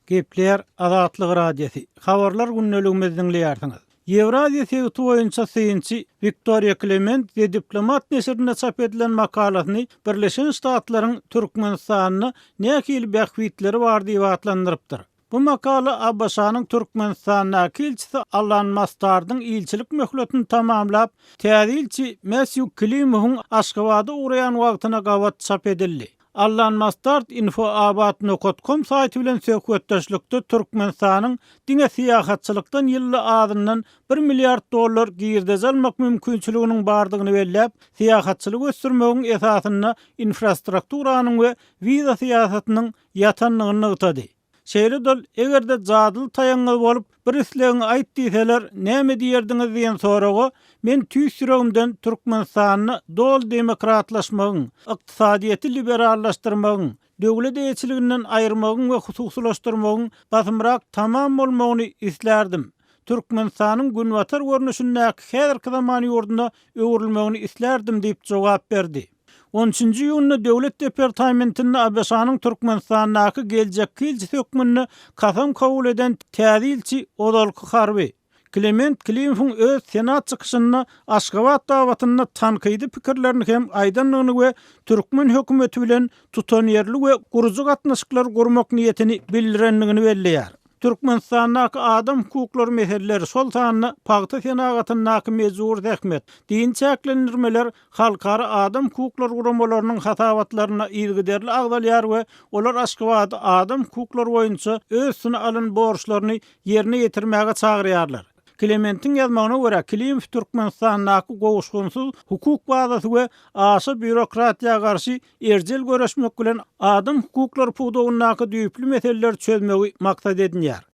Gepleýär Azatlyk Radiosy, Habarlar gündeligimizi diňleýärsiňiz. Ýewraziýa sebiti boýunça synçy Wiktoriýa Klement The Diplomat neşirinde çap edilen makalasyny Birleşen Ştatlaryň Türkmenistanda nähili bähbitleri bar diýip atlandyrypdyr. Bu makala ABŞ-nyň Türkmenistandaky ilçisi Allan Mastardyň ilçilik möhletini tamamlap, täze ilçi Mäsýu Klimowyň Aşgabada ugraýan wagtyna gabat çap edildi. Allan Mastard Infoabat nokat kom saýty bilen söhbetdeşlikde Türkmenistanyň diňe syýahatçylykdan ýylda azyndan bir milliard dollar girdeji almak mümkinçiliginiň bardygyny belläp, syýahatçylygy ösdürmegiň esasynda infrastrukturanyň we wiza syýasatynyň ýatandygyny nygtady. Şeýle-de ol, Eger-de jadyly taýagyňyz bolup, bir islegiňi aýt diýseler, näme diýerdiňiz diýen soraga, Men tüýs ýüregimden Türkmenistanda doly demokratlaşmagyň, ykdysadyýeti liberallaşdyrmagyň, döwlet eýeçiliginden aýyrmagyň we hususylaşdyrmagyň basymrak tamam bolmagyny islärdim. Türkmenistanyň günbatar görnüşindäki häzirki zaman ýurduna öwrülmegini islärdim diýip jogap berdi. On üçünji iýunda Döwlet departamentinde ABŞ-nyň Türkmenistandaky geljekki ilçisi hökmünde kasam kabul eden täze ilçi ozalky harby, Klement Klimowyň öz Senat çykyşynda Aşgabat babatynda tankydy pikirlerini hem aýdandygyny we türkmen hökümeti bilen tutanýerli we gurujy gatnaşyklar gurmak niýetini bildirendigini belleýär. Türkmenistandaky adam hukuklary meseleleri, şol sanda pagta senagatyndaky mejbury zähmet, dini çäklendirmeler halkara adam hukuklary guramalarynyň hasabatlarynda yzygiderli agzalýar we olar Aşgabady adam hukuklary boýunça öz üstüne alan borçlaryny ýerine ýetirmäge çagyrýarlar. Klementiň ýazmagyna görä, Klimow Türkmenistandaky gowuşgynsyz hukuk bazasy we aşa býurokratiýa garşy erjel göreşmek bilen adam hukuklary pudagyndaky düýpli meseleleri çözmegi maksat edinýär.